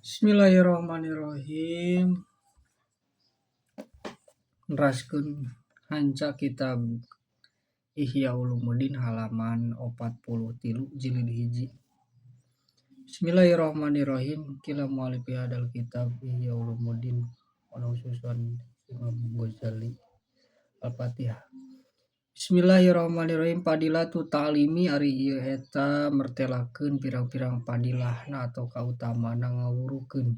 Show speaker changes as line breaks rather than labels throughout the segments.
Bismillahirrahmanirrahim. Neraskeun hanca kitab Ihya Ulumuddin halaman 43 jilid 1. Bismillahirrahmanirrahim. Kila mu'alif hadal kitab Ihya Ulumuddin wa khususan Imam Ghazali. Al-Fatihah. Bismillahirrahmanirrahim. Fadilatu ta'limi ari ieu eta mertelakeun pirang-pirang fadilahna atau kautamana ngawurukeun.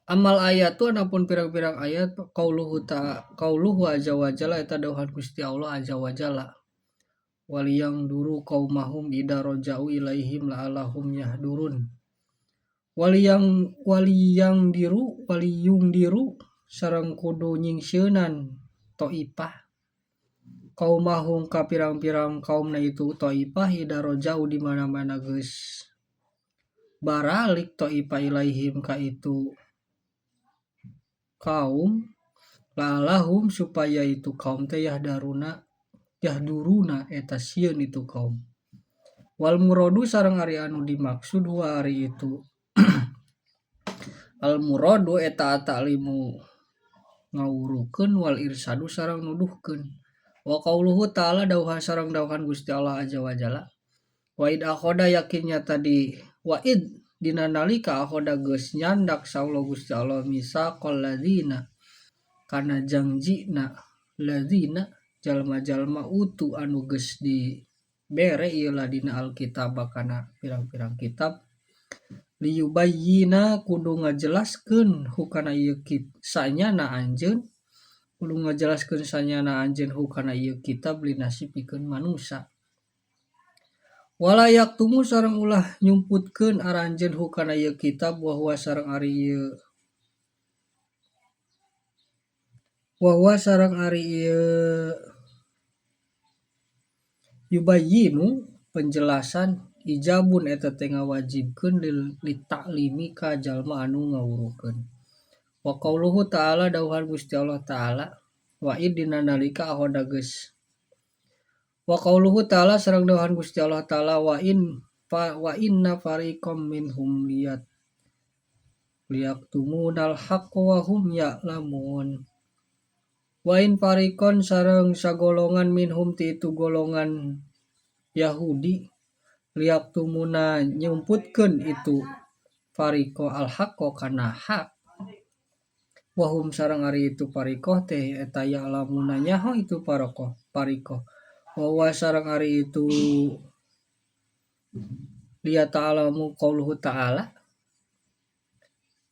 Amal ayatu anapun pirang-pirang ayat qauluhu ta qauluhu azza wa jalla eta dawuhan Gusti Allah azza wa jalla. Waliyang duru qaumahum ida raja'u ilaihim la'allahum yahdurun. Waliyang waliyang diru waliyung diru sareng kudu nyingsieunan taifah kaumahum ka pirang-pirang kaumna itu taifah ida raja'u di mana-mana geus baralik taifah ilaihim ka itu kaum la'allahum supaya itu kaum teh yahdaruna yahduruna eta sieun itu kaum. Wal muradu sareng ari anu dimaksud huwa ari itu al muradu eta ta'limu ngawurukeun wal irsadu sareng nuduhkeun. Wa qauluhu ta'ala dawuhan sareng dawuhan Gusti Allah azza wa jalla. Wa id akhoda yakinnya tadi wa id dina nalika akhoda geus nyandak saula Gusti Allah misaqal ladzina kana jangjina ladzina jalma-jalma utu anu geus dibere ieu ladina alkitab kana pirang-pirang kitab liyubayyina kudu ngajelaskeun hukana ieu sanyana anjeun kudu ngajelaskeun sanyana anjeun hukana ieu kitab linasi pikeun manusa. Wala yaktumu sareng ulah nyumputkeun aranjeun hukana ieu kitab wa huwa sareng ari ieu wa huwa sareng ari ieu yubayyinu penjelasan ijabun eta teh ngawajibkeun lil ta'limi ka jalma anu ngawurukeun. Wa qauluhu ta'ala dawuhan Gusti Allah ta'ala wa id dina nalika ahoda geus wa qauluhu ta'ala sareng dawuhan Gusti Allah ta'ala wa in fa wa inna fariqam minhum liyat liyaktumunal haqqa wa hum ya'lamun. Wa in fariqon sareng sagolongan minhum ti itu golongan Yahudi liyaktumuna nyumputkeun itu fariqo al haqqo kana hak wahum sareng ari itu fariqoh teh eta ya'lamuna nyaho itu parokoh fariqoh wa sareng ari itu liya ta'alamu qauluhu ta'ala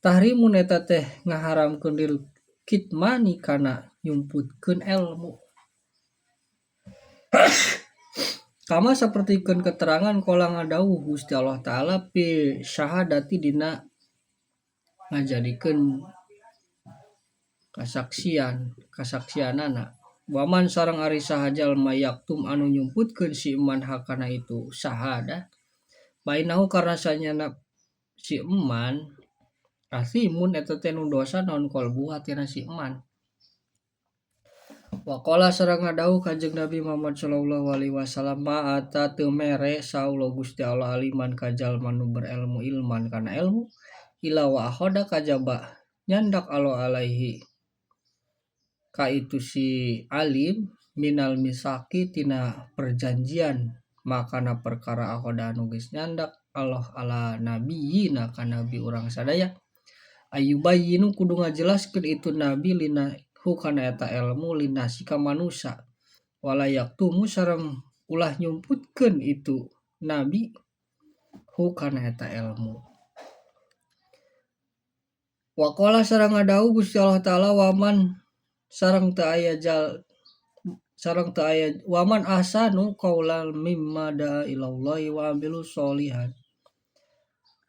tahrimun eta teh ngaharamkeun lil kitmani kana nyumputkeun ilmu. Kama sapertikeun keterangan kala ngadawuh Gusti Allah ta'ala fi syahadati dina ngajadikeun kasaksian kasaksianana waman sareng ari saha jalma yaktum anu nyumputkeun si iman hakana itu syahadah bainahu karna sanyana si iman asimun eta teh nu dosa naon qalbu hatina si iman. Waqala sareng ngadawuh Kanjeng Nabi Muhammad sallallahu alaihi wasallam ma ata teu mere saula Gusti Allah aliman ka jalma nu berilmu ilman kana ilmu ila wa akhoda kajaba nyandak Allah alaihi ka itu si alim minal misaki tina perjanjian makana perkara akhoda anu geus nyandak Allah ala nabiyina ka nabi urang sadaya ayubayyinu kudu ngajelaskeun itu nabi lina hukana eta ilmu linasi ka manusa wala yaktumu sareng ulah nyumputkeun itu nabi hukana eta ilmu. Waqala sareng ngadawuh Gusti Allah ta'ala waman sareng teu aya jal sareng teu aya waman ahsanu qaulan mimma da'a ilallahi wa amilu sholihan.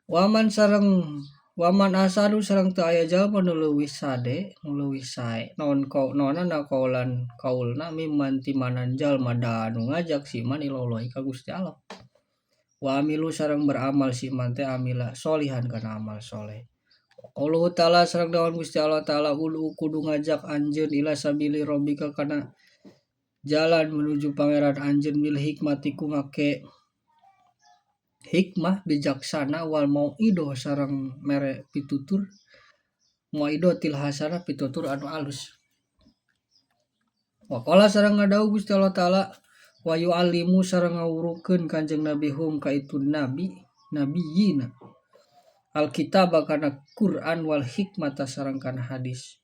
Waman sareng waman ahsanu sareng teu aya jalma nu leuwih sade nu leuwih sae naon naonana qaulan kaulna mimman timanan jalma da'a anu ngajak si iman ilallahi ka Gusti Allah wa amilu sareng beramal si iman teh amila sholihan kana amal soleh. Qauluhu ta'ala sareng dawuhan Gusti Allah ta'ala ulu kudu ngajak anjeun ila sabili rabbika kana jalan menuju pangeran anjeun bil hikmati ku make Hikmah bijaksana wal mauidhoh sareng mere pitutur mauidhotil hasanah pitutur anu alus. Waqala sareng ngadawuh Gusti Allah Ta'ala wa yu'allimu sareng ngawurukeun Kanjeng Nabi hum ka itu nabi nabiyina alkitab kana Quran wal hikmata sareng kana hadis.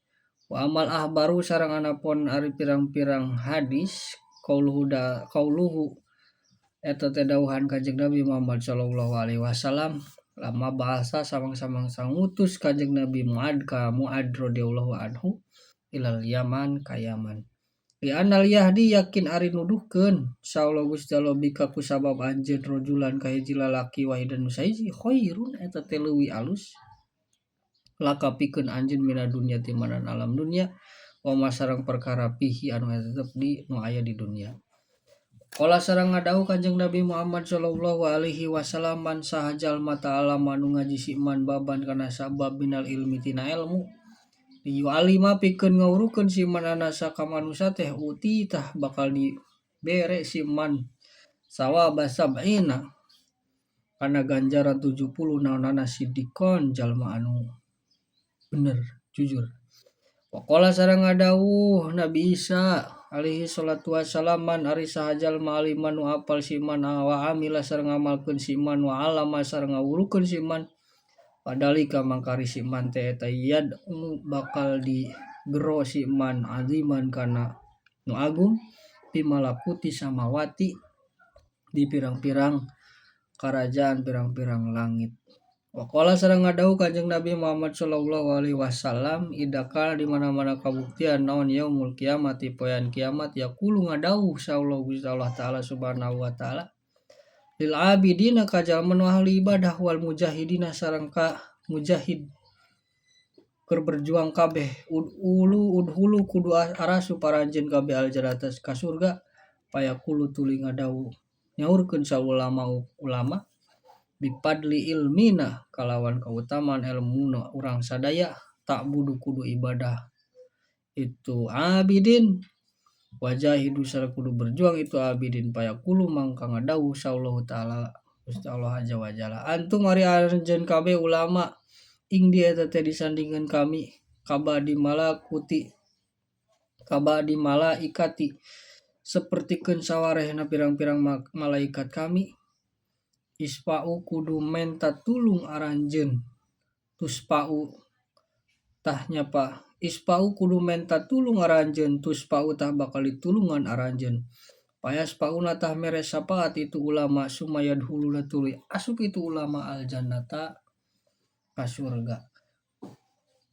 Wa amal ahbaru sareng anapun ari pirang-pirang hadis qauluhu da qauluhu eta teh dawuhan Kanjeng Nabi Muhammad sallallahu alaihi wasallam lama bahasa samang-samang ngutus Kanjeng Nabi Muad ka Muad radhiyallahu anhu ilal Yaman ka Yaman. Li anal yahdi yakin ari nuduhkeun saullah Gusti Allah bika kusabab anjeun rojulan ka hiji lalaki wahidan nu sahiji khairun eta teh leuwih alus laka pikeun anjeun mina dunya ti manan alam dunya wa ma sareng perkara pihi anu tetep di nu aya di dunya. Qala sareng ngadawuh Kanjeng Nabi Muhammad sallallahu alaihi wasallam man saha jalma ta'ala anu ngaji si man baban kana sabab minal ilmi tina ilmu liyu'alima pikeun ngawurukeun si man anasa ka manusa teh uti tah bakal dibere si man sawaba sab'ina kana ganjaran 70 naonana siddiqon jalma anu bener jujur. Waqala sareng ngadawuh Nabi Isa alaihi salatu wassalam man ari saha jalma aliman nu apal si man wa amila sareng ngamalkeun si man wa alama sareng ngawurukeun si man padalika mangkari si man teh eta yad bakal digero si man aziman kana nu agung bimalakuti samawati di pirang-pirang karajaan pirang-pirang langit. Waqala sareng ngadawuh Kanjeng Nabi Muhammad sallallahu alaihi wasallam idakal di mana-mana kabuktian naon yaumul kiamati poean kiamat yaqulu ngadawuh saullah Gusti Allah Ta'ala subhanahu wa ta'ala lil abidina ka jalma nu ahli ibadah wal mujahidina sareng ka mujahid keur berjuang kabeh ulu udhulu kudu arasu paranjeun kabeh aljannata ka surga payaqulu tuluy ngadawuh nyaurkeun saulama ulama bipadli ilmina kalawan kautamaan ilmuna urang sadaya tak budu kudu ibadah itu abidin wajahidu sareng kudu berjuang itu abidin payaqulu mangka ngadawuh saullahu ta'ala Gusti Allah azza wa jalla antum ari anjeun kabeh ulama ing dia eta teh disandingan kami kabadi malakuti kabadi malaikati sapertikeun sawarehna pirang-pirang malaikat kami ispa'u kudu menta tulung aranjeun tuspa'u tah nyapa ispa'u kudu menta tulung aranjeun tuspa'u tah bakal ditulungan aranjeun payaspa'una tah mere syafaat itu ulama sumayadhuluna tuluy asup itu ulama aljannata ka surga.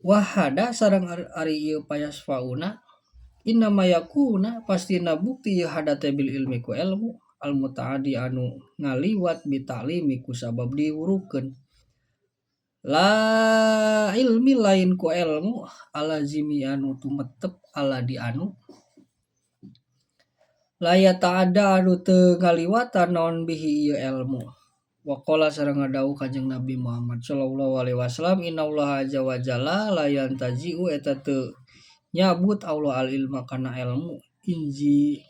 Wahada sareng ari ieu payasfauna innama yakuna pastina bukti ieu hada teh bil ilmi ku ilmu al mutaaddi anu ngaliwat bitalimi ku sabab diwurukeun la ilmi lain ku ilmu alazimi anu tumetep ala di anu la yata'adda anu teu ngaliwatan naon bihi ieu ilmu. Waqala sareng ngadawuh Kanjeng Nabi Muhammad sallallahu alaihi wasallam innallaha azza wa jalla la yantazi'u eta teu nyabut Allah al ilma kana ilmu inji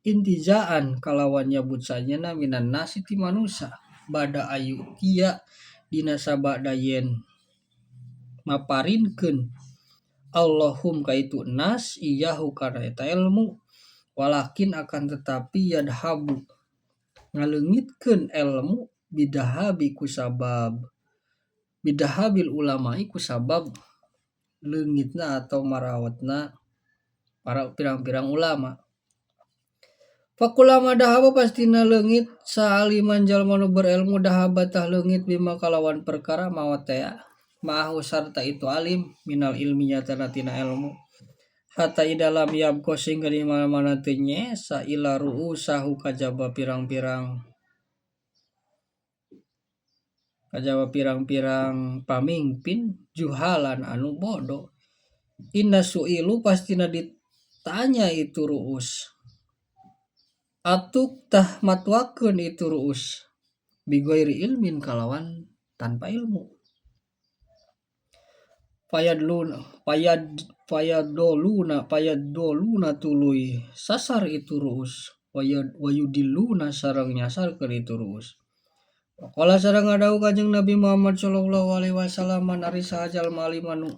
intijaan kalawan nyabut sanyana minan nasi ti manusa bada ayu tia dina sabada yen maparinkeun Allahum ka itu nas iyahu kana eta ilmu walakin akan tetapi yadhabu ngaleungitkeun ilmu bidahabi kusabab bidahabil ulama'i kusabab leungitna atau marawatna para pirang-pirang ulama. Fakulama dahaba pastina leungit saaliman jalma nu berilmu dahaba tah leungit bima kalawan perkara mawa tea ma'ahu sarta itu alim minal ilmi nyatana tina ilmu hatta idalam yabqa sehingga di mana-mana teu nyesa ila ru'usahu kajaba pirang-pirang pamimpin juhalan anu bodoh. Inna su'ilu pastina ditanya itu ru'us atuk tah matwakeun itu ru'us bighairi ilmin kalawan tanpa ilmu. Payadoluna tuluy sasar itu ru'us wayudilluna sareng nyasarkeun itu ru'us. Waqala sareng ngadawuh Kanjeng Nabi Muhammad sallallahu alaihi wasallam man ari saha jalma alim anu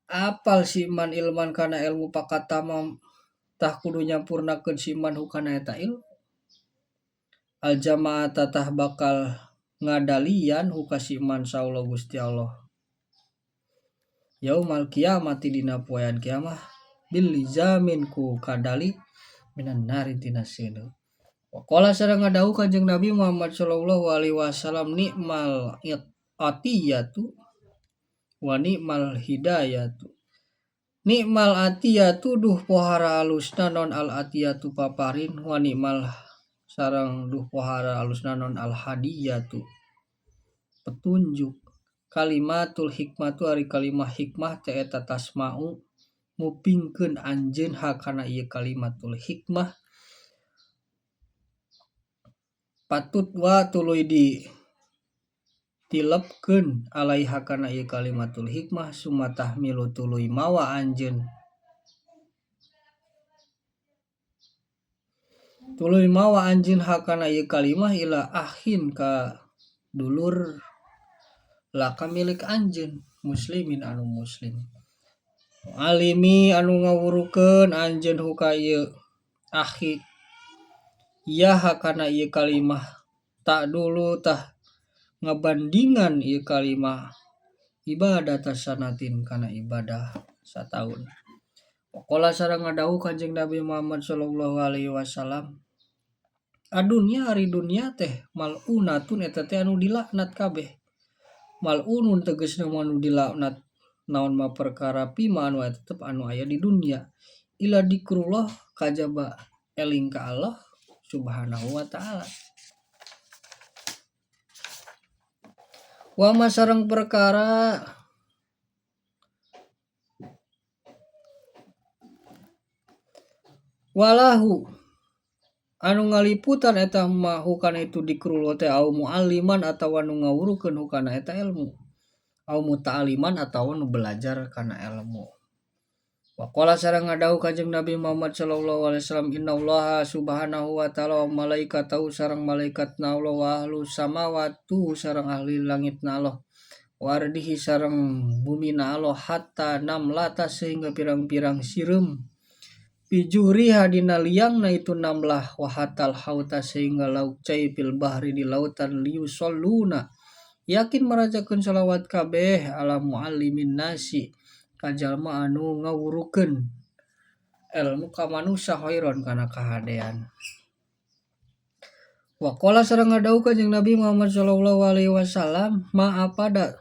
apal si man ilman kana ilmu pakatama tah kudu nyampurnakeun si man hukana eta ilmu al jamaah tah bakal ngadalian huka si man saullah Gusti Allah yaumal kiamati dina poean kiamah bil lizamin ku kadali minan nari tina seuneu. Waqala sareng ngadawuh Kanjeng Nabi Muhammad sallallahu alaihi wasallam nikmal atiyatu wa nikmal hidayatu. Nikmal atiyatu duh pohara alusna non al atiyatu paparin wa nikmal sareng duh pohara alusna non al hadiyatu petunjuk. Kalimatul hikmatu ari kalimah hikmah teh eta tasma'u ngupingkeun anjeun hakana ieu kalimatul hikmah patut wa tuluy di tilepkeun alaiha kana ieu kalimatul hikmah summa tahmilu tuluy mawa anjeun hakana ieu kalimah ila akhin ka dulur laka milik anjeun muslimin anu muslim alimi anu ngawurukeun anjeun huka ieu akhi ya hakana ieu kalimah tak dulu tah ngabandingan ieu kalimah ibadah tasanatin kana ibadah sataun. Waqala sareng ngadawuh Kanjeng Nabi Muhammad sallallahu alaihi wasallam adunya ari dunya teh malunatun eta teh anu dilaknat kabeh malunun tegasna anu dilaknat naon ma perkara pima anu tetep anu aya di dunya ila dikrullah kajaba eling ka Allah subhanahu wa ta'ala. Wa ma sareng perkara walahu anu ngaliputan eta ma hukana itu dikrullah teh au mualliman atawa nu ngawurukeun hukana eta ilmu au muta'aliman atawa nu belajar kana ilmu. Waqala sareng ngadawuh Kanjeng Nabi Muhammad sallallahu alaihi wasallam innallaha subhanahu wa ta'ala wa malaikatahu sareng malaikatna Allah wa ahlu samawati sareng ahli langitna Allah wa ardihi sareng bumina Allah hatta namlata sehingga pirang-pirang sireum pijuriha dina liangna itu namlah wa hatal hauta sehingga lauk cai fil bahri di lautan liusalluna yakin marajakeun selawat kabeh ala muallimin nasi ka jalma anu ngawurukeun ilmu ka manusa khairon kana kahadean. Waqala sareng ngadawuh Kanjeng Nabi Muhammad sallallahu alaihi wasallam ma apada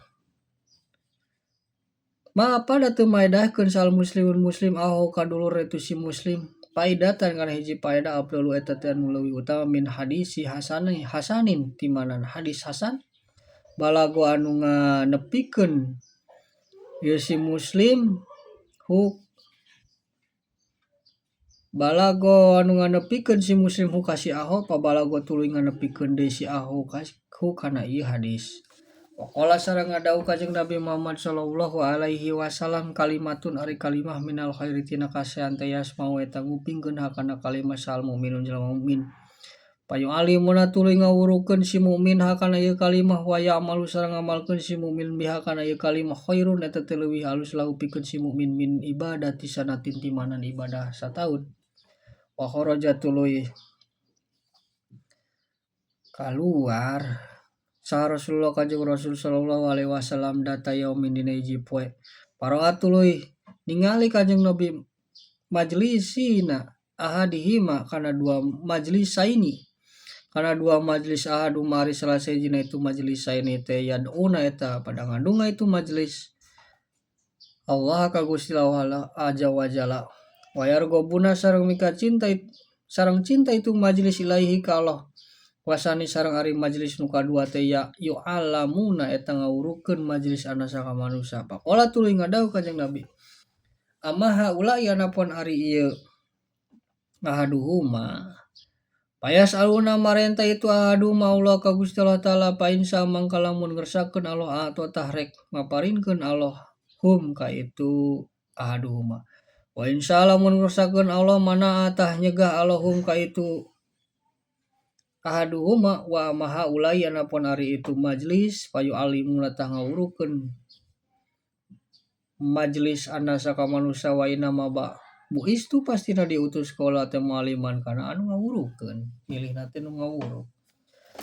teu maedahkeun sal muslimun muslim aho ka dulur itu si muslim paidatan kana hiji paedah afdalu eta teh anu leuwih utama min hadisi hasanin hasanin timanan hadis hasan balago anu nganepikeun ieu si muslim hu balago anu nganepikeun si muslim hu ka si aho pabalago tuluy nganepikeun deui si aho hu kana ieu hadis. Waqala sareng ngadawuh Kanjeng Nabi Muhammad sallallahu alaihi wasallam kalimatun ari kalimah minal khairi tina kasean teh yasmau eta ngupingkeun hakana kalimah sal mukminun jalma mukmin payu alimuna tuluy ngawurukeun si mukmin hakana ieu kalimah wa ya'malu sareng ngamalkeun si mukmin biha kana ieu kalimah khairun eta teh leuwih alus lahu pikeun si mukmin min ibadati sanatin timanan ibadah sataun. Wa kharaja tuluy kaluar saha Rasulullah Kanjeng Rasul sallallahu alaihi wasallam data yaumin dina hiji poe paroat tuluy ningali Kanjeng Nabi majlisina ahadihima kana dua majlisaini kana dua majlis ahadu mari salah sahijina itu majlisaini teh yad'una eta pada ngadunga itu majlis Allah ka Gusti Allah aja wajala wa yargobuna sareng mika cinta sareng cinta itu majlis ilaihi ka Allah wasani sareng ari majelis nu kadua teh ya yu'allamuna eta ngawurukeun majelis anasa ka manusa. Pakola tuluy ngadawuh Kanjeng Nabi amaha ulai anapun ari ieu ahaduhuma payas aluna marenta itu ahaduma Allah ka Gusti Allah taala painsa mangka lamun ngersakeun Allah atau tahrek maparinkeun Allah hum ka itu ahaduhuma wa insya lamun ngersakeun Allah mana atah nyegah Allah hum ka itu Ahaduhuma wa amma haulai anapun ari itu majlis fayu'allimuna tah ngawurukeun majlis annasa ka manusa wa inama ba buistu pastina diutus kaula teh mualiman kana anu ngawurukeun milihna teh nu ngawuruk.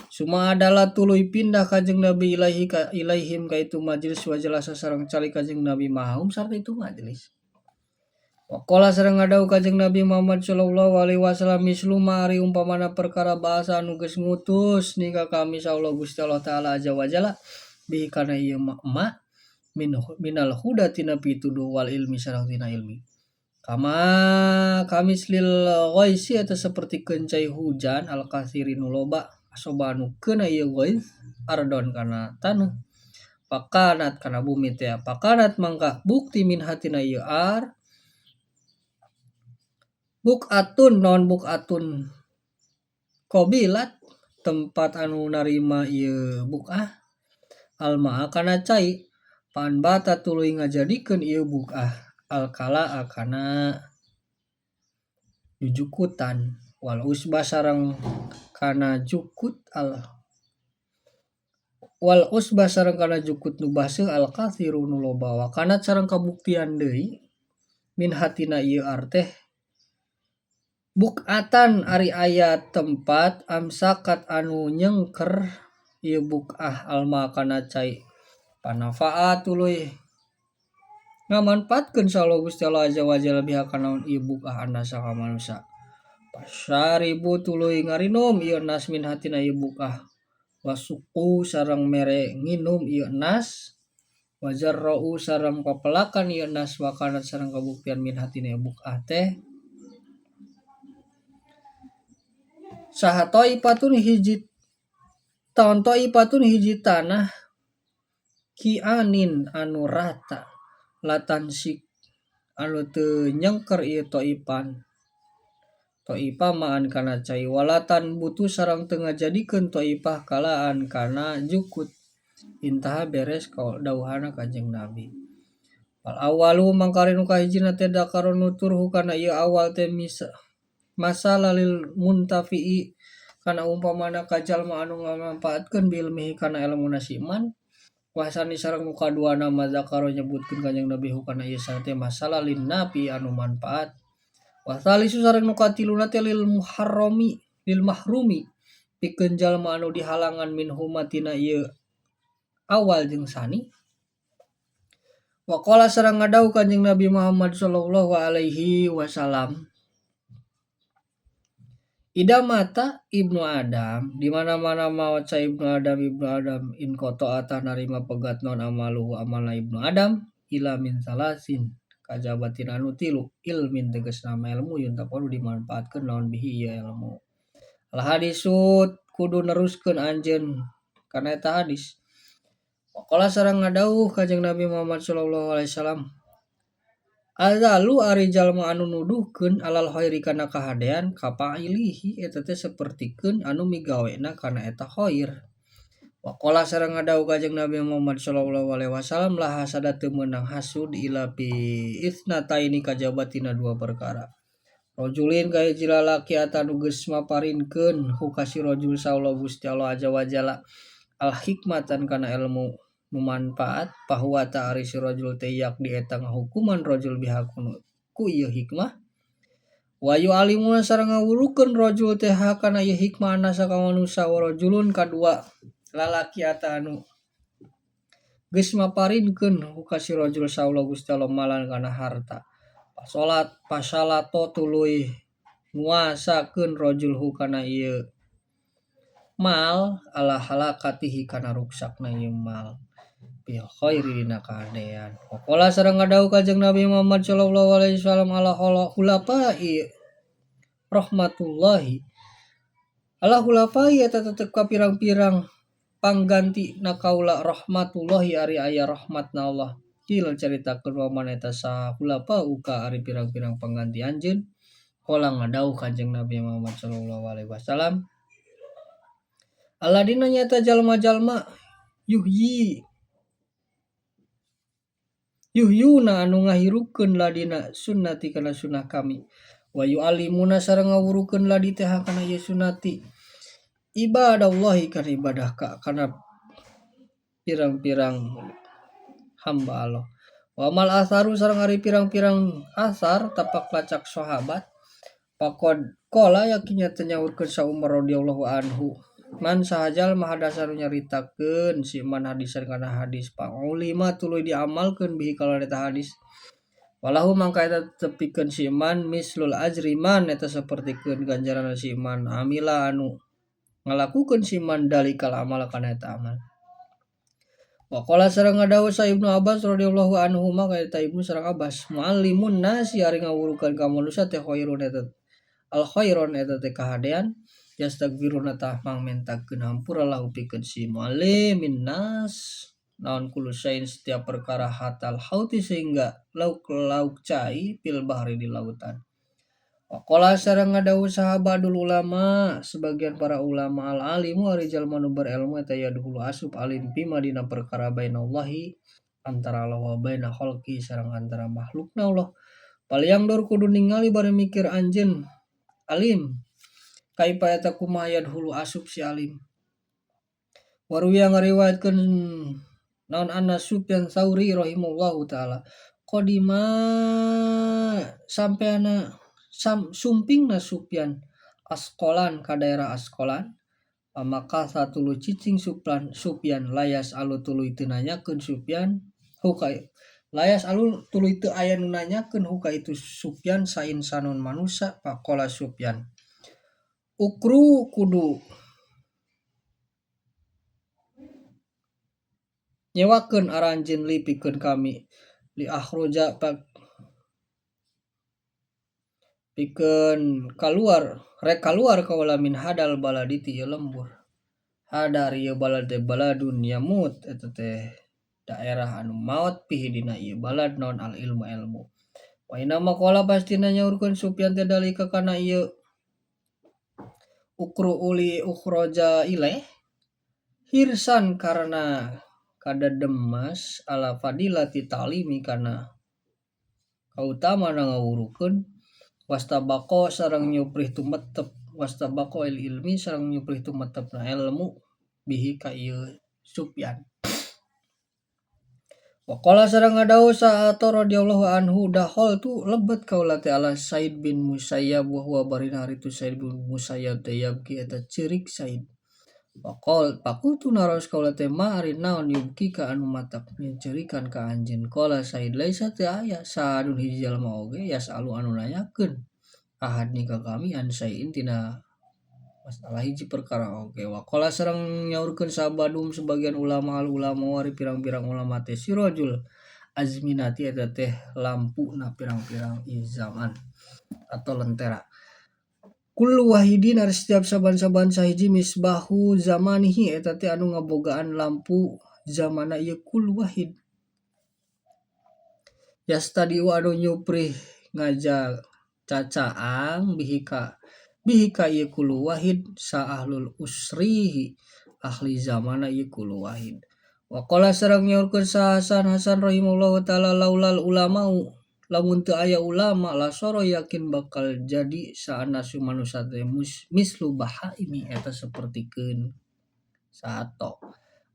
Suma adalah tuluy pindah Kanjeng Nabi ilaihi ka ilaihim ka itu majlis wa jalasa sareng calik Kanjeng Nabi mahum sarta itu majlis. Waqala sareng ngadawuh Kanjeng Nabi Muhammad sallallahu alaihi wasallam mislu ma ari umpamana perkara bahasa anu geus ngutus ni ka kami sa Allah Gusti Allah taala aja wa jalla bihi kana ieu ma min minal huda tina pituduh wal ilmi sareng tina ilmi. Kama kamislil ghaisi eta sapertikeun cai hujan al katsiri nu loba asoba anu keuna ieu ghais ardon kana taneuh pakanat kana bumi teh pakanat mangka bukti min hatina ieu ar bukatun naon bukatun qabilat tempat anu narima ieu bukah almaa kana cai panbata tuluy ngajadikeun ieu bukah alkala kana jujukutan wal usba sareng kana jukut al wal usba sareng kana jukut nu baseuh al katsiru nu loba wa kanat sareng kabuktian deui min hatina ieu arteh bukatan ari aya tempat amsakat anu nyengker ieu bukah alma kana cai panafaat tuluy ngamanfaatkeun sa Allah Gusti Allah azza wa jalla biha kana ieu bukah annasa ka manusa pasaribu tuluy ngarinum ieu nas min hatina ieu bukah wasuqu sareng mere nginum ieu nas wajarra'u sareng papelakan ieu nas wakanat sareng kabuktian min hatina ieu bukah teh saha taifatun hiji taon taifatun hiji tanah kianin anu rata latansik anu teu nyengker ieu taipan taifah maan kana cai walatan butuh sareng teu ngajadikeun taifah kalaan kana jukut intaha beres dawuhana Kanjeng Nabi. Wal awalu mangkari nu kahijina teh dakaro nutur hukana ieu awal teh masalah lil muntafi'i kana umpamana ka jalma anu ngamanfaatkeun bilmihi kana elmuna si iman wasani sareng nu kaduana madzakaro nyebutkeun Kanjeng Nabi hukana ieu teh masalah lin nafi anu manfaat wasalisu sareng nu katiluna teh lil muharrami lil mahrumi pikeun jalma anu dihalangan min humatina ieu awal jeung sani. Waqala sareng ngadawuh Kanjeng Nabi Muhammad sallallahu alaihi wasallam Ida mata Ibnu Adam di mana-mana maot sa Ibnu Adam in qata'a tah narima pegat non amaluhu amalna Ibnu Adam ila min salasin kajabatin anu tilu ilmin tegasna ilmu yun tapanu dimanfaatkeun naon bihi ieu ilmu. Al hadisut kudu neruskeun anjeun kana eta hadis. Waqala sareng ngadawuh Kanjeng Nabi Muhammad sallallahu alaihi wasallam Azalu ari jalma anu nuduhkeun alal khairi kana kahadean kapailihi eta teh sapertikeun anu migawena kana eta khair. Waqala sareng ngadawuh Kanjeng Nabi Muhammad sallallahu alaihi wasallam la hasada teu meunang hasud ila bi isnataini kajabatina dua perkara. Rajulin kahiji lalaki anu geus maparinkeun hu ka si rajul saullah Gusti Allah azza wa jalla al hikmatan kana ilmu nu manfaat bahwa ta ari si rajul teh yak di eta ngahukuman rajul biha ku ieu hikmah wa yu'alimuna sareng ngawurukeun rajul teh kana ieu hikmah annasa ka manusa wa rajulun kadua lalaki ata anu geus maparinkeun ka si rajul saullah Gusti Allah malan kana harta pasolat pasalato tuluy nguasakeun rajul hu kana ieu mal ala halakatihi kana ruksakna ieu mal bil khairi dina kahadean. Waqala sareng ngadawuh Kanjeng Nabi Muhammad sallallahu alaihi wasallam ala khulafai rahmatullahi ala khulafai eta tetep ka pirang-pirang pangganti na kaula rahmatullahi ari aya rahmatna Allah. Kil caritakeun waman eta saha khulafa uka ari pirang-pirang pangganti anjeun. Qala ngadawuh Kanjeng Nabi Muhammad sallallahu alaihi wasallam Aladina nyata jalma-jalma yuhyi yuhyuna anu ngahirupkeun ladina sunnati kana sunnah kami wa yu'allimuna sareng ngawurukeun ladi teh kana ieu sunnati Ibadallahi kana ibadah ka kana pirang-pirang hamba Allah. Wa mal atharu sareng ari pirang-pirang athar tapak lacak sahabat faqad qala yakin nyata nyaurkeun sa Umar radhiyallahu anhu man saha jalma hadasa nu nyaritakeun si man hadisan kana hadis paulima tuluy diamalkeun bihi kalawan eta hadis walahu mangka eta tepikeun si man mislul ajri man eta sapertikeun ganjaran si man amila anu ngalakukeun si man dalikal amal kana eta amal. Waqala sareng ngadawuh sa Ibnu Abbas radhiyallahu anhu maka eta Ibnu sareng Abbas muallimun nasi ari ngawurukeun ka manusia teh khairun eta al khairon eta teh kahadean yastaghfiruna tah mangmentakeun hampura lahu pikeun si muallimin nas naon kullu syai'in setiap perkara hatal hauti sehingga lauk-lauk cai fil bahri di lautan. Waqala sareng ngadawuh sahabadul ulama sebagian para ulama al alimu ari jalma nu berilmu eta yadkhulu asup alim fima dina perkara bainallahi antara Allah wa baina khalqi sareng antara makhlukna Allah. Palyangdur kudu ningali bari mikir anjeun alim kaifa eta kumaha yadkhulu asup si alim. Waruya ngariwayatkeun naon anna Sufyan Tsauri rahimahullahu taala qadima sampeana sumpingna Sufyan Asqalan ka daerah Asqalan maka satulu cicing Sufyan layas alu tuluy teu nanyakeun Sufyan huka layas alu tuluy teu aya nu nanyakeun huka itu Sufyan sain sanun manusa faqala Sufyan ukru kudu nyewakeun aranjeun li pikeun kami li akhruja pikeun kaluar rek kaluar kaula min hadal baladi ti ieu lembur hadar ieu balad teh baladun yamut eta teh daerah anu maot pihi dina ieu balad naon al ilmu ilmu wa inna maqala pastina nyaurkeun Sufyan teh dalika kana ieu ukru uli ukhraja ilaih hirsan karena kadademas ala fadilati ta'limi kana kautamana ngawurukeun wastabaqo sareng nyuprih tumetep wastabaqo il ilmi sareng nyuprih tumetepna ilmu bihi ka ieu Sufyan. Waqala sareng ngadawuh sa Atha radhiyallahu anhu dahol tu lebet kaula teh ala Said bin Musayyab wa huwa barina ari tu Said bin Musayyab teh yabki eta ceurik Said. Waqal faqultu naros kaula teh ma ari naon yubki ka anu matak nyencerikan ka anjeun qala Said laisa teu aya saadun hiji jalma oge yasalu anu nanyakeun ahad ni ka kami an syai'in tina masalah hiji perkara oge. Waqala sareng nyaurkeun sabadum sebagian ulama al ulama wari pirang-pirang ulama teh sirajul azminati eta teh lampuna pirang-pirang zaman atau lentera. Kullu wahidin ari setiap saban-saban sahiji misbahu zamanihi eta teh anu ngabogaan lampu zamana ieu kullu wahid. Yastadiu anu nyuprih ngaja cacaang bihi ka ieu kullu wahid sa ahlul usrihi ahli zamana ieu kullu wahid. Waqala sareng nyaurkeun sa Hasan Hasan rahimahullahu taala laulal ulamau lamun teu aya ulama lasoro yakin bakal jadi saanasu manusia teh mislu bahaimi eta sapertikeun sato.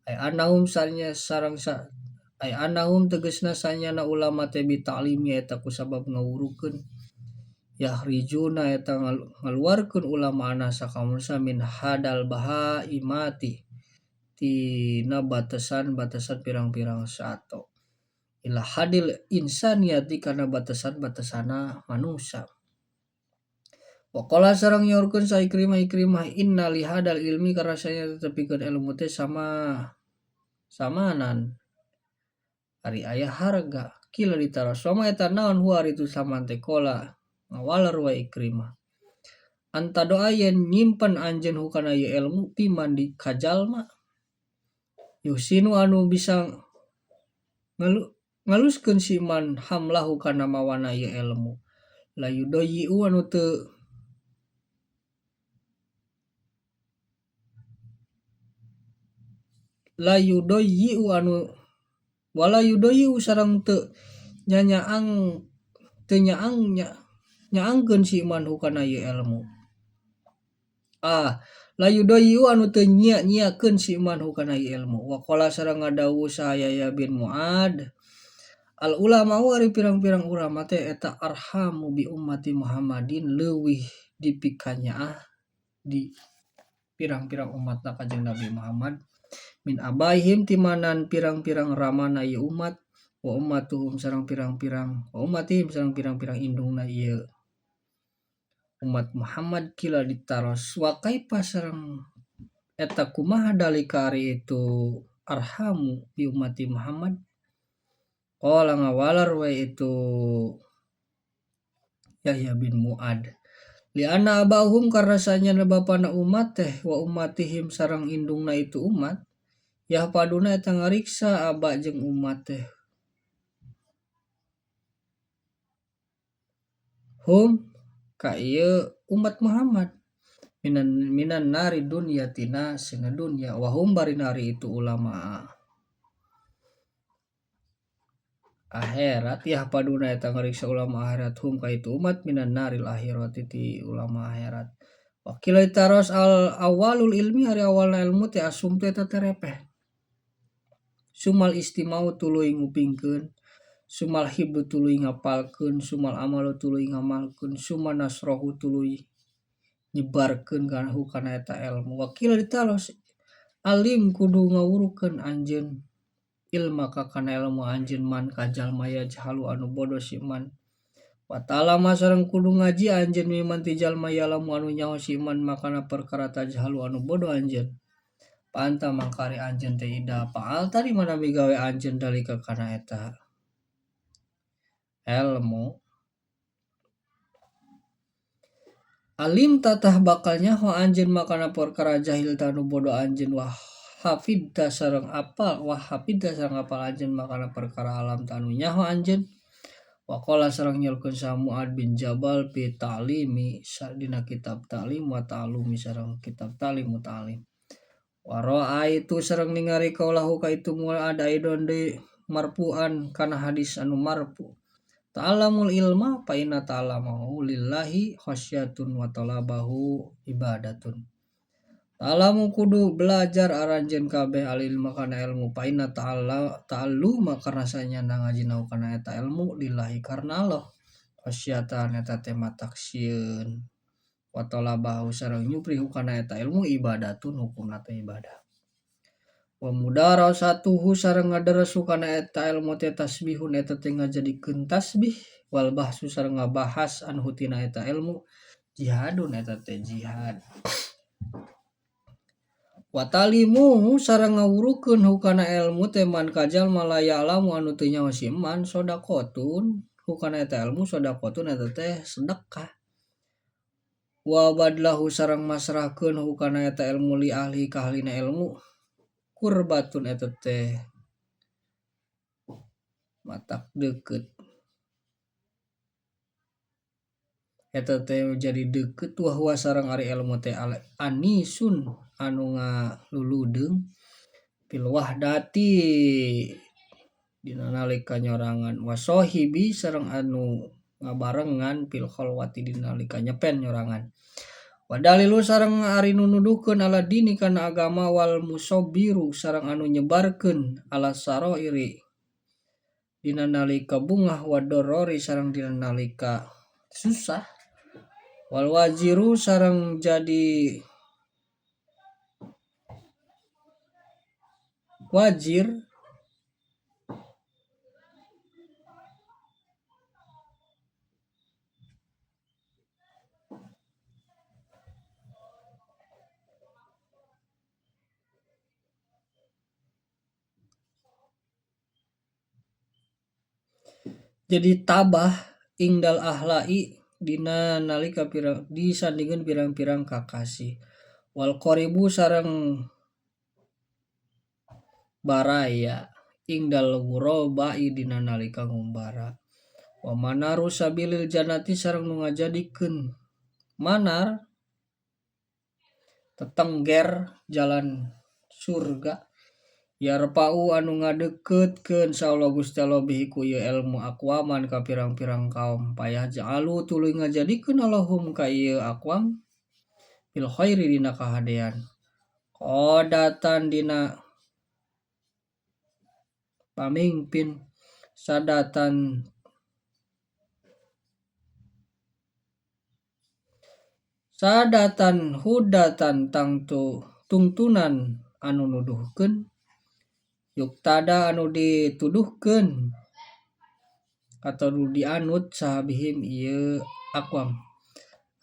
Ay anahum sanya sareng sa ay anahum tegasna sanyana ulama teh bi ta'limi eta kusabab ngawurukeun yahrijuna eta ngaluarkeun ulama anasa ka manusia min hadal bahaimati tina batasan-batasan pirang-pirang sato ila hadil insaniyati kana batasan-batasana manusia. Waqala sareng nyaurkeun sa Ikrimah Ikrimah inna li hadal ilmi karasanya tetepikeun ilmu teh sama samanan ari aya harga kila ditaros sama eta naon huwa ari tu saman teh qala ngawaler wa Ikrimah anta doa yen nyimpen anjeun hukana ieu ilmu piman di kajalma yusinu anu bisa ngaluskeun si man hamlahu kana mawana ieu ilmu la yudoyi'u anu teu la yudoyi'u anu wala yudoyi'u sareng teu nyanyaang teu nyaang nyaangkeun si man hukana ieu ilmu. La yudayiu anu teu nyia-nyiakeun si man hukana ieu ilmu. Wa qala sareng ngadawuh saha Yahya bin Muad al ulama ari pirang-pirang ulama teh eta arhamu bi ummati Muhammadin leuwih dipikanyaah di pirang-pirang umatna Kanjeng Nabi Muhammad min abaihim timanan pirang-pirang ramana ieu umat wa ummatuhum sareng pirang-pirang wa ummatihim sareng pirang-pirang indungna ieu umat Muhammad kila ditaros wa kaifa sareng eta kumaha dalika ari itu arhamu bi ummati Muhammad qala ngawaler we itu Yahya bin Muad lianna abahum karena sanyana bapana umat teh wa ummatihim sareng indungna itu umat yahpaduna eta ngariksa aba jeung umat teh hum ka ieu umat Muhammad minan nari dunya tina sina dunya wa hum bari nari itu ulama akhirat yahpaduna eta ngariksa ulama akhirat hum ka itu umat minan naril akhirati ti ulama akhirat. Wakila taros al awalul ilmi ari awalna ilmu teh asum teh eta terepeh sumal istimau tuluy ngupingkeun sumal hibdu tuluy ngapalkeun sumal amalu tuluy ngamalkeun suma nasrohu tuluy nyebarkeun kana hukana eta ilmu. Wakila ditaros alim kudu ngawurukeun anjeun ilma ka kana ilmu anjeun man ka jalma yajhalu anu bodoh si man wa ta'ala sareng kudu ngaji anjeun miman ti jalma yalamu anu nyaho si man makana perkara tajhalu anu bodoh anjeun pa anta mangkari anjeun teh ida faal tadi mana migawe anjeun dalika kana eta ilmu alim tatah bakal nyaho anjeun makana perkara jahil tanu bodoh anjeun wah hafidta sareng apal wah hafidta sareng apal anjeun makana perkara alam tanu nyaho anjeun. Waqala sareng nyelkeun saha Muad bin Jabal fi ta'limi dina kitab ta'lim wa ta'lumi sareng kitab ta'lim wa ta'lim. Wa ra'aitu sareng ningali kaulahu ka itu Muad aidon deui marfu'an kana hadis anu marfu. Ta'allamul ilma fa inna ta'allamahu lillahi khasyatun wa talabahu ibadatun. Ta'allamu kudu belajar aranjeun kabeh al ilma kana ilmu fa inna ta'alluma karna sanyana ngajina kana eta ilmu lillahi karna Allah khasyatan eta teh matak sieun wa talabahu sareng nyupri kana eta ilmu ibadatun hukumna teh ibadah. Wa mudarasatuhu sareng ngaderesu kana eta ilmu teh tasbihun eta teh ngajadikeun tasbih wal bahsu sareng ngabahas anhu tina eta ilmu jihadun eta teh jihad. Wa talimu sareng ngawurukeun hukana ilmu teh man ka jalma la ya'lamu anu teu nyaho si man shadaqatun hukana eta ilmu shadaqatun eta teh sedekah. Wa badlahu sareng masrahkeun hukana eta ilmu li ahli ka ahlina ilmu kurbatun eta teh matak deukeut eta teh jadi deukeut wa huwa sareng ari ilmu teh anisun anu ngaluludeung fil wahdati dina nalika nyorangan wa sahibi sareng anu ngabarengan fil khalwati dina nalika nyepen nyorangan wa dalilu sareng ari nu nuduhkeun ala dini kana agama wal musabbiru sareng anu nyebarkeun ala sarairi dina nalika bungah wa dorori sareng dina nalika susah wal waziru sareng jadi wajir jadi tabah ingdal ahlai dina nalika pirang disandingan pirang-pirang kakasih wal qaribu sareng baraya ingdal ghurabai dina nalika ngumbara wa manaru sabilil jannati sareng nu ngajadikeun manar tetengger jalan surga yarpa'u anu ngadeukeutkeun saha Gusti Allah bihi ku ieu ilmu aqwaman ka pirang-pirang kaum payah ja'alu tuluy ngajadikeun Allahum ka ieu aqwam Fil khairi dina kahadean qadatan dina pamingpin sadatan sadatan hudatan tangtu tungtunan anu nuduhkeun yuktada anu dituduhkeun atau nu dianut sahabihim ieu aqwam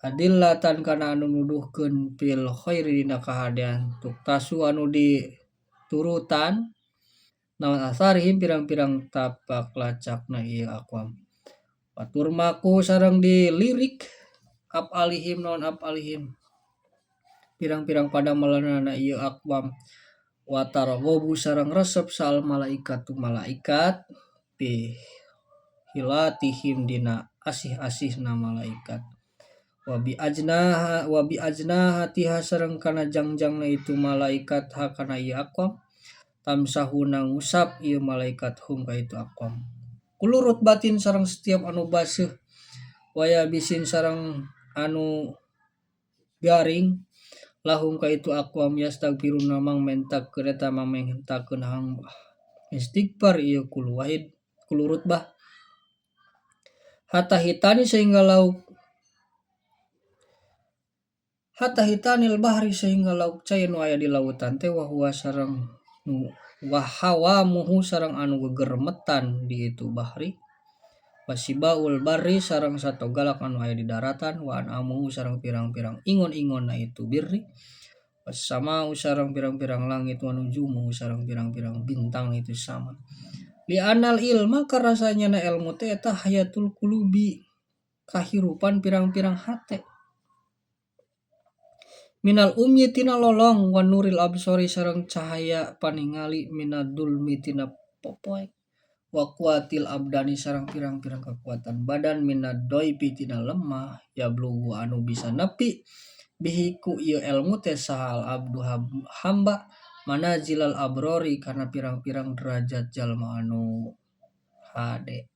adillatan kana anu nuduhkeun fil khairi dina kahadean tuktasu anu diturutan naon asarihim pirang-pirang tapak lacakna ieu aqwam waturmaku sareng dilirik afalihim naon afalihim pirang-pirang padamelanana ieu aqwam watarghobu sareng resep sal malaikatu malaikat fi hilatihim dina asih-asihna malaikat wabi ajnaha wabi ajnahatiha sareng kana jangjangna itu malaikat ha kana ieu aqwam tamsahuna ngusap ieu malaikat hum ka itu aqwam kullu rutbatin sareng setiap anu baseuh waya bisin sareng anu garing lahum ka itu aqwam yastagfiruna mang mentakeun eta mang mentakeun hang istighfar ieu kullu wahid kullu rutbah hatta hitani sehingga lauk hatta hitanil bahri sehingga lauk cai nu aya di lautan teh wa huwa sareng nu wahawamuhu sareng anu gegermetan di itu bahri wasibaul barri sareng sato galak anu aya di daratan wa an'amuhu sareng pirang-pirang ingon-ingonna itu birri wasamau sareng pirang-pirang langit wa nujumu sareng pirang-pirang bintang itu sama li'anal ilma karasanya na ilmu teh eta hayatul qulubi kahirupan pirang-pirang hate minal umyi tina lolong wa nuril absori sareng cahaya paningali minad dulmi tina popoek wa quwatil abdani sareng pirang-pirang kekuatan badan minad doifi tina lemah yablugu anu bisa nepi bihi ku ieu ilmu teh saha al abdu hamba manazilal abrori kana pirang-pirang derajat jalma anu hade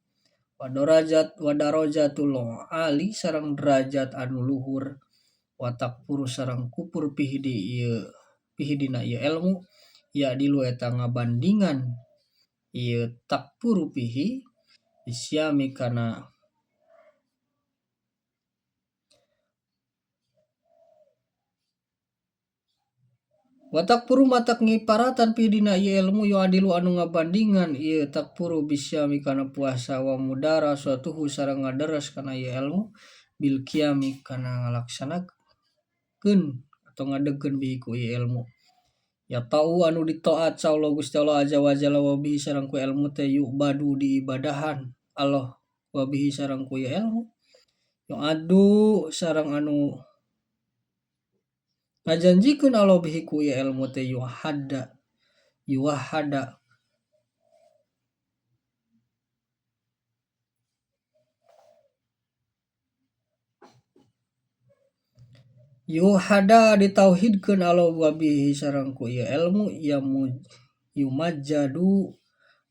wa darajat wa darajatul ali sareng derajat anu luhur wa takfuru sareng kupur pihi di ieu pihi dina ieu ilmu ya dilu eta ngabandingan ieu takfuru pihi isyami kana wa takfuru matak ngiparatan pihi dina ieu ilmu yu adilu anu ngabandingan ieu takfuru bisyami kana puasa wa mudarasatuhu sareng ngaderes kana ieu ilmu bil qiyami kana ngalaksanakeun atau ngadegkeun bihi ku ieu ilmu ya tau anu ditaat sa Allah Gusti Allah azza wa jalla wa bihi sareng ku ilmu teh yubadu diibadahan Allah wa bihi sareng ku ieu ilmu yu'addu sareng anu ngajanjikeun Allah bihi ku ieu ilmu teh yuhadda yuwahhada yuhada ditauhidkeun Allah wa bihi sareng ku ieu ilmu yumajjadu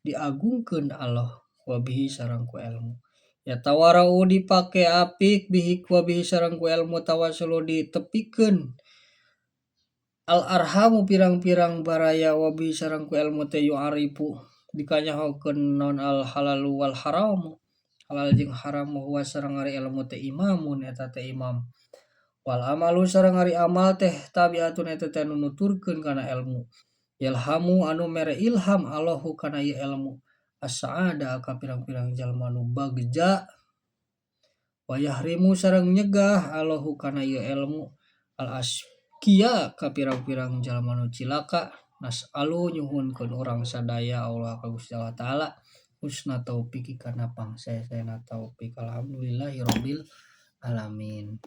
diagungkeun Allah wa bihi sareng ku ilmu ya tawarau dipake apik bihi wa bihi sareng ku ilmu tawassulu ditepikeun al arhamu pirang-pirang baraya wa bihi sareng ku ilmu teh yu'arifu dikanyahokeun naon al halalu wal haramu halal jeung haram huwa sareng ari ilmu teh imamun eta teh imam wal amalu sareng ari amal teh tabiatun eta teh anu nuturkeun kana ilmu ilhamu anu mere ilham Allahu kana ieu ilmu as-saada ka pirang-pirang jalma anu bagja wa yahrimu sareng nyegah Allahu kana ieu ilmu al asqiya ka pirang-pirang jalma anu cilaka nas'alu nyuhunkeun urang sadaya Allah ka Gusti Allah taala husna taufiki kana pangsae-saena taufik alhamdulillahirabbil alamin.